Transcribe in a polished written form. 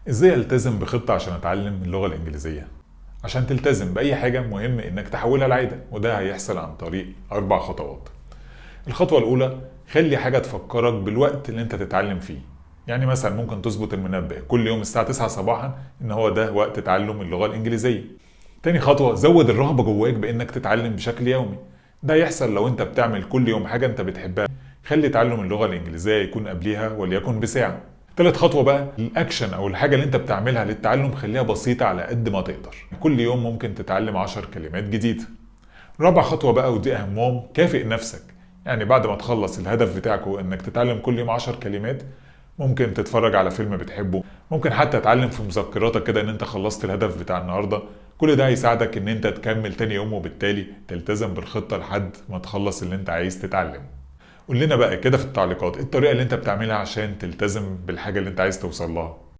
ازاي التزم بخطة عشان اتعلم اللغة الانجليزية؟ عشان تلتزم بأي حاجة مهم انك تحولها لعادة، وده هيحصل عن طريق 4 خطوات. الخطوة الأولى، خلي حاجة تفكرك بالوقت اللي انت تتعلم فيه. يعني مثلا ممكن تظبط المنبه كل يوم الساعة 9 صباحا ان هو ده وقت تعلم اللغة الإنجليزية. تاني خطوة، زود الرغبة جواك بانك تتعلم بشكل يومي. ده يحصل لو انت بتعمل كل يوم حاجة انت بتحبها. خلي تعلم اللغة الإنجليزية يكون قبليها وليكن بساعة. تالت خطوة بقى، الأكشن أو الحاجة اللي أنت بتعملها للتعلم خليها بسيطة على قد ما تقدر. كل يوم ممكن تتعلم 10 كلمات جديدة. رابع خطوة بقى ودي أهمهم، كافئ نفسك. يعني بعد ما تخلص الهدف بتاعك هو إنك تتعلم كل يوم 10 كلمات، ممكن تتفرج على فيلم بتحبه، ممكن حتى تتعلم في مذكراتك كده إن أنت خلصت الهدف بتاع النهاردة. كل ده هيساعدك إن أنت تكمل تاني يوم، وبالتالي تلتزم بالخطة لحد ما تخلص اللي أنت عايز تتعلمه. قول لنا بقى كده في التعليقات ايه الطريقة اللي انت بتعملها عشان تلتزم بالحاجة اللي انت عايز توصل لها.